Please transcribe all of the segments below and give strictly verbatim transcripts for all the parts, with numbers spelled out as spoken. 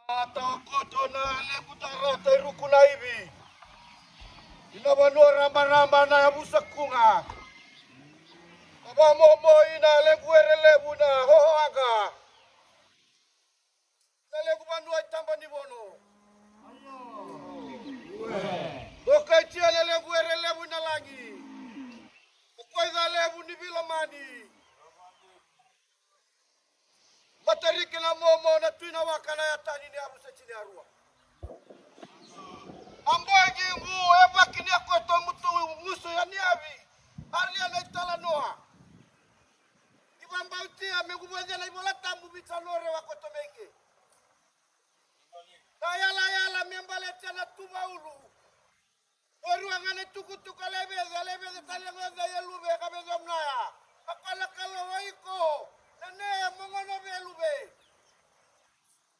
A tawa koto na lequ darata i ruku na ivi. Ina vanua rabaraba na yavusa kuga. A vamomo ina lequ were levu na hohoaga. Na lequ vanua i taba ni vono. Dokaitia na lequ were levu na lagi. O koica levu ni vilomani. Matariki na momo na tui na waka na yatani ni avu se tini arua. A bogi gu e vaki ni a koto mutu gusu ya ni avi. Aria na italanoa. Ni vabautia me gu vocia na ivola tabu vita lore wa koto meke. Na yalayala me baletia na tuvaulu. Warua ga na itukutuku a levece, a levece tale ga oca e luve, ka vece omnaya. A kala kalo o iko, na ne e mogono ve luve.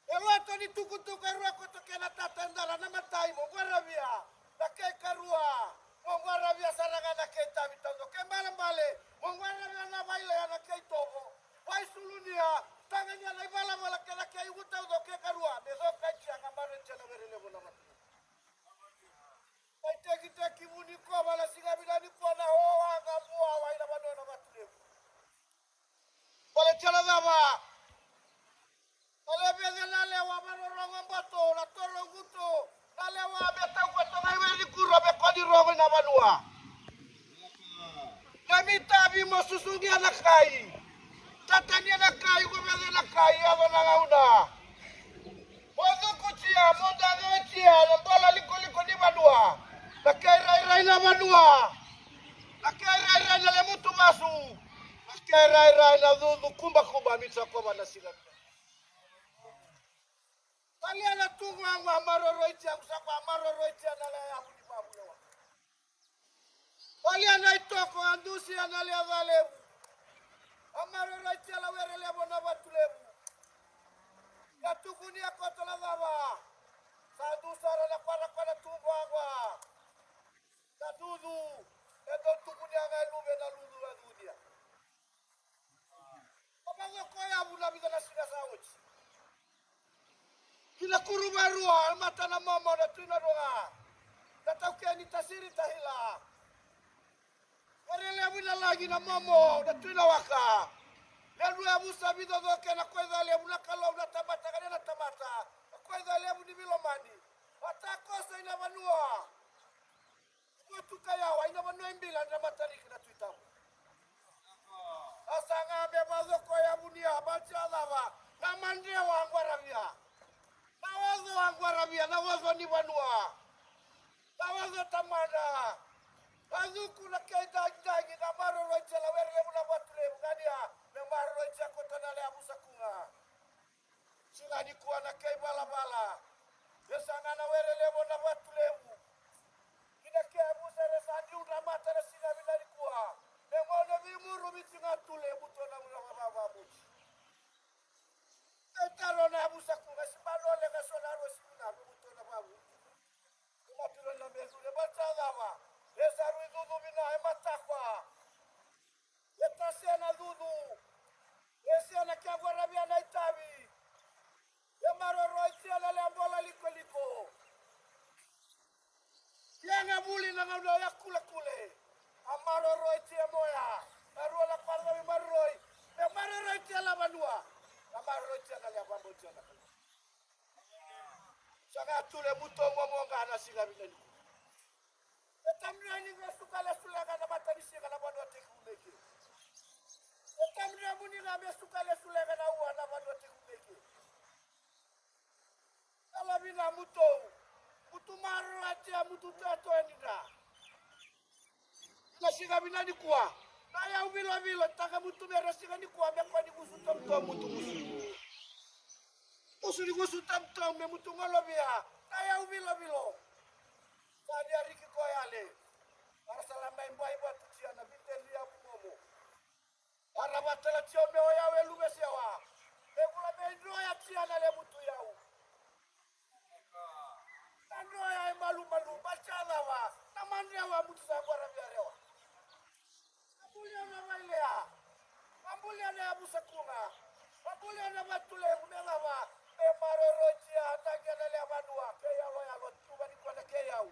E loto ni tukutuku e rua koto kena tata e dara na matai mo gwaravia. Na kei karua, mo gwaravia sara ga na kei tavi tauco kei balebale, mo gwaravia na vailea na kei tovo. Vaisulunia, tagania na ivalavala kei na kei ugu tauco kei karua, me coka i tia ga mare tia na were levu na vatu. Kai tekiteki vu ni kova na siga vina ni kua na oa ga mua wai na vanua na vatu levu. Vale tala cava. Vale vece na lewa vano rogo bato na toro guto. Na lewa me tau koto ngai weri kuro me koni rogo na vanua. Na mitavi mo susugia na kai. Tatania na kai, ko vece na kai, yaco na gauna. Mo cukutia, mo dagotia na bola likoliko ni vanua. Na kei rairai na vanua. Na kei rairai na lemutu masu. Na kei rairai na cucu kubakuba mi sa kova na siga. Talia na tugu agu a maroroitia, gu sa kua maroroitia na lea yavu ni vavulewa. Valia na itoko a dusia na lea valevu. A maroroitia na were levu na vatu levu. Ia tukunia koto na cava. Sa du sara na kwara kwara tubu agua. Na dudu. E dau tukunia ga e luve na ludu na dudia. Ko vacoko yavu na vica na siga sa oti. Ki na kuru varua, mata na momo na tui na roga. Na taukeni tasiri tahila. Were levu na lagi na momo na tui na waka. Na lua vusa vicoco kei na koica levu na kalou na tamata kei na tamata. Na koica levu ni vilomani. Vata koso ina vanua. Ko tuka yawa ina vanua i bila na matariki na tui tabu. A sa ga me vacoko yavunia, baleti a cava, na madrewa a gwaravia. Na oco a gwaravia, na oco ni vanua. Na oco tamada. Na cuku na kei dagidagi, na maroroitia na were levu na vatu levu, gania, me maroroitia koto na lea vusa kuga. Siga nikua na kei valavala. E sa ga na were levu na vatu levu. Ki na kei vusa re sa diu dra mata na siga vina nikua. Me gone vimuru viti ga tu levu to na ura vavavavuti. E taro na vusa kuga si balole ga so na ro si vina me vuto na vavuti. Ko matiro na mesu le baleta cava. E sa rui cucu vina e matakwa. E tasea na cucu. E sena ke a gwaravia na itavi. E maroroitia na lea bola likoliko. Ia ga vuli na gauna oya kulekule. A maroroitia moya. Na rua na kwarava me maroroi. Me maroroitia na vanua. A maroroitia na lea vaboitia na kalou. Sa ga tu le mutou momoga na siga vina nikua. E tamdra ni ga suka lesu lega na matanisiga na vanua tekivu meke. E tamdra muni ga me suka lesu lega na ua na vanua tekivu meke. Ala vina mutou. Mutu maroroitia mutu toetoe ni dra. Na siga vina nikua. Na yau vilovilo taka mutu me ra siga nikua me kua ni gusu tomutomu mutu gusu. Gusu ni gusu tomutomu me mutu golovia. Na yau vilovilo. Sa ni a riki ko yale. Ara sa la mai bai vatutia na viteli ya vumomo. Ara vatalatia o me o yau e luve sewa. Me gula me droya tia na le mutu yau. Na droya e malumalu, baleta cava, na madrewa mutu sa gwaravia rewa. Vabulia na vailea, vabulia na yavusa kuga, vabulia na vatulevu me cava, E maroroi tia na qena lewe vanua, kei yaloyalo, tuva ni kona kei au.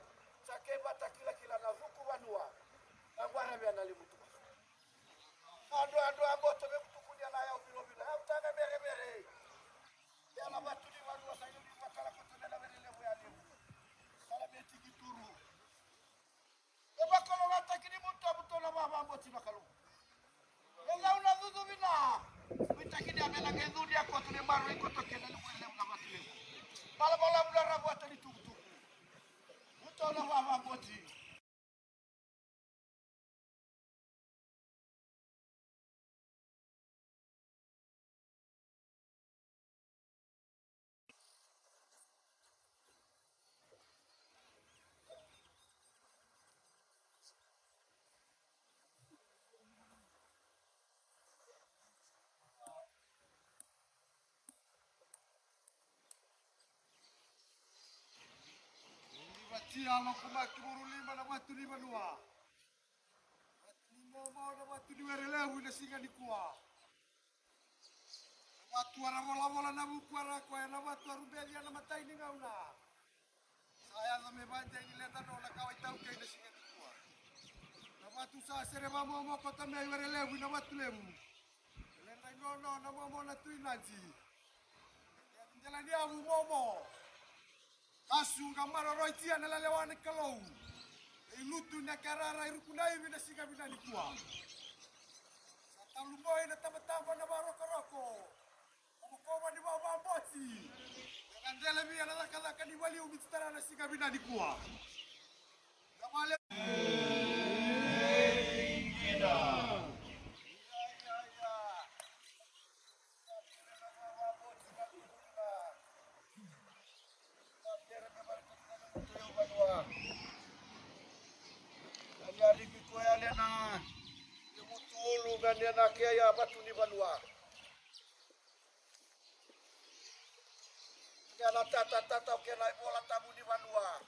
Sa kei vata kilakila na cuku vanua. Na guaravea na limutu. Adro, adro, a boto me kutukunia na yau vilovilo. Yau taga meremere. Ia na vatu ni vanua sa iu ni vatala koto me na vere levu ya levu. Sala me tiki turu. E vakalogataki ni mutomuto na vavaboti na Kalou. E lau na cucu vina. Vitaki ni a me na qai cuni a koto me maroroi koto kena ni vere levu na vatu levu. Bala bala vula ravu ata ni tukutuku. Muto na vavaboti. Ni vati a loko maki vuru lima na vatu ni vanua. Vatu ni momo na vatu ni were levu ina siga ni kua. Na vatu ara volavola na vuku ara koya na vatu a rubecia na matai ni gauna. Sa yaco me vadei ni leda no na kawa itaukei na siga ni kua. Na vatu sa sere vamomo kota me i were levu ina vatu levu. Leda i nono na momo na tui naji. Dela ni avu momo. Kasu ga maroroi tia na lelewa ni Kalou. E i lutu na karara i ruku na ivi na siga vina ni kua. Sa talu moi na tabataba na varokoroko. Kova ni vavaboti. Ena dele via na cakacaka ni valiu ni titara na siga vina ni kua. Na vale. Kani a riki koya le na mutu ulu, kani a na kea ya vatu ni vanua. Ia na tatatata o kena ivola tabu ni vanua.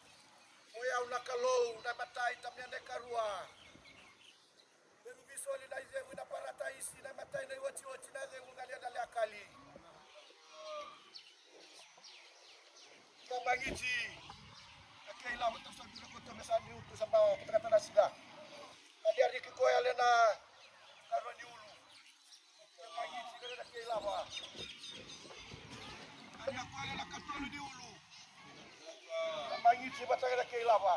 Mo yau na Kalou na imatai, tamia na ikarua. Meru visoli na icegu ina parataisi, na imatai na iotioti na icegu galia na leakali. Ka magiti. Na kei lavo tau sa dura koto me sa ni utu sa ba katakata na siga. Kali a riki koya le na karua ni ulu. Ka magiti kare na kei lava. Kali a koya le na katolu ni ulu. Ka magiti vata kei na kei lava.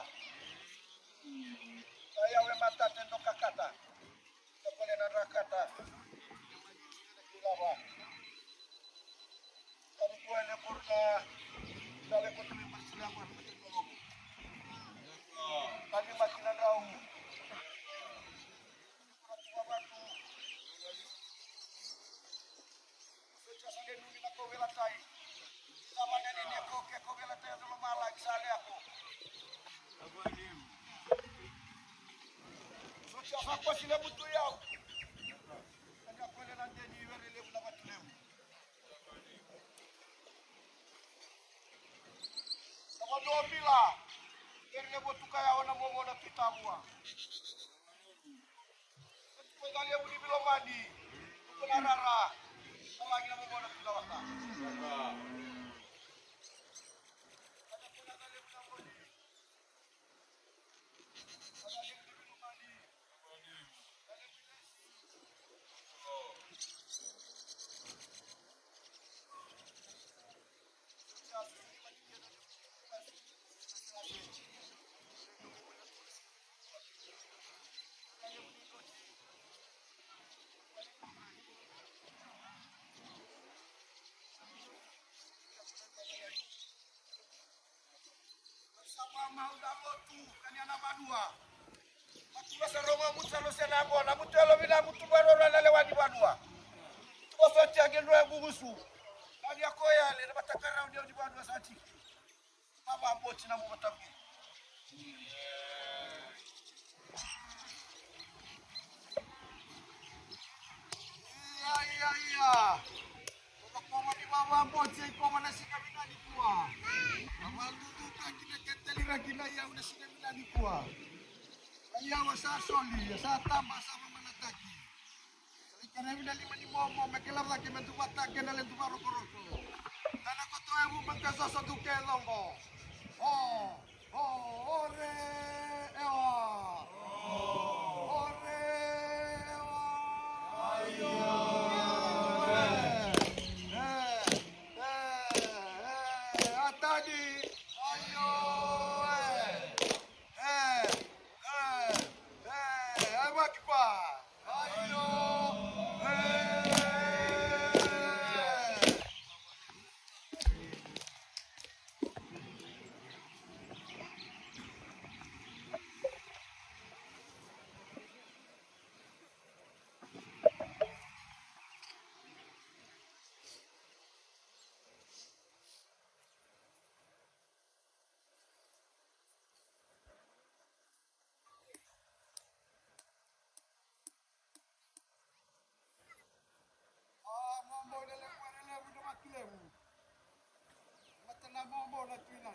Ka yau e matata e do kakata. Ka koya le na drakata. Ka magiti kare na kei lava. Kani koya le koro na dale koto me marasila koya me te korogo. Kani maki na drau. Koro tu vavatu. Sotia sa le numi na kovelatai. Sa mane ni ne ko ke kovelatai a tolo mala ki sa le ako. Sotia sa kosi le butu yau. Kani a koya le na deni were levu na vatu levu. Na vanua o Vila, kere na votuka ya o na momo na Tuitavua. Koya levu ni Vilomani, ko na rara, na lagi na momo na Tuilavaka. Sa mamau na lotu, kania na vanua. Matu vasa rogo mutu sa lose na qo, na mutu yalo vina mutu varoro na lewa ni vanua. Mutu vasa oti age nua e gugusu. Kania koya le na vatakarau ni au ni vanua sa tiki. Mama boti na mu vatavu. Ia, ia, ia. Ko vakoma ni vavaboti e koma na siga vina ni kua. Na valudutaki na keteliraki na iyau na siga vina ni kua. Na iyau a sa soli, a sa taba, a sa vamanataki. Sa ikerevi na lima ni momo me kela cake me duvataki ena ledu varokoroko. Na na ko Evu mate soso duke longo. O, o, ore, ewa. Ore, ewa. Aio. E, e, e, e, atani. Aio, e. E, e, e, e, waki kwa. Aio, e. A, momo na levu, na levu, na maki levu. Mata na momo na tuina.